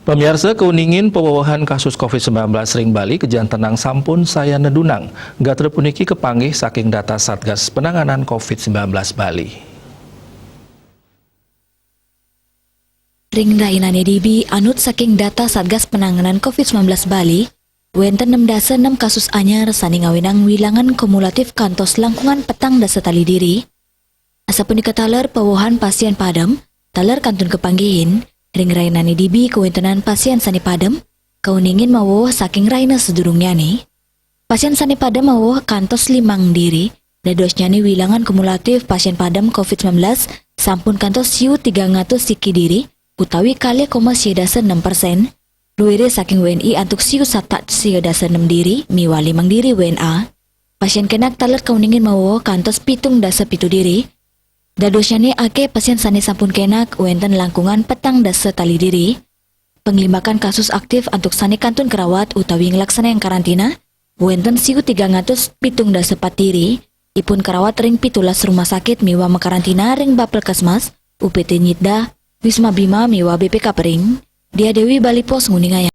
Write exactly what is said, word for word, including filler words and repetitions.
Pamiarsa, kauningin pawowohan kasus covid sembilan belas ring Bali kajantenang sampun sayan nedunang. Gatra puniki kapanggih saking data Satgas Penanganan covid sembilan belas Bali. Ring rahinane dibi, anut saking data Satgas Penanganan covid sembilan belas Bali, wenten enam dasa enam kasus anyar sane ngawinang wilangan kumulatif kantos langkungan petang dasa tali diri. Asapunika taler pawowohan pasien padem, taler kantun kapanggihin, ring rahinane dibi kawentenan pasien sane padem, kauningin mawowoh saking rahina sadurungnyane. Pasien sane padem mawowoh kantos limang diri, dadosnyane wilangan kumulatif pasien padem covid sembilan belas sampun kantos siu tigang atus siki diri, utawi kalih koma sia dasa enam persen, luire saking W N I antuk siu satak sia dasa enam diri, miwah limang diri W N A. Pasien kenak taler kauningin mawowoh kantos pitung dasa pitu diri. Dadosnyane akeh pasien sane sampun kenak wenten langkungan petang dasa tali diri. Panglimbakan kasus aktif antuk sane kantun karawat utawi nglaksanayang karantina, wenten siu tigang atus pitung dasa pat diri, ipun karawat ring pitulas rumah sakit miwah makarantina ring Bapelkesmas, U P T Nyitda, Wisma Bima miwah B P K Pering. Dia Dewi, Bali Post, nguningayang.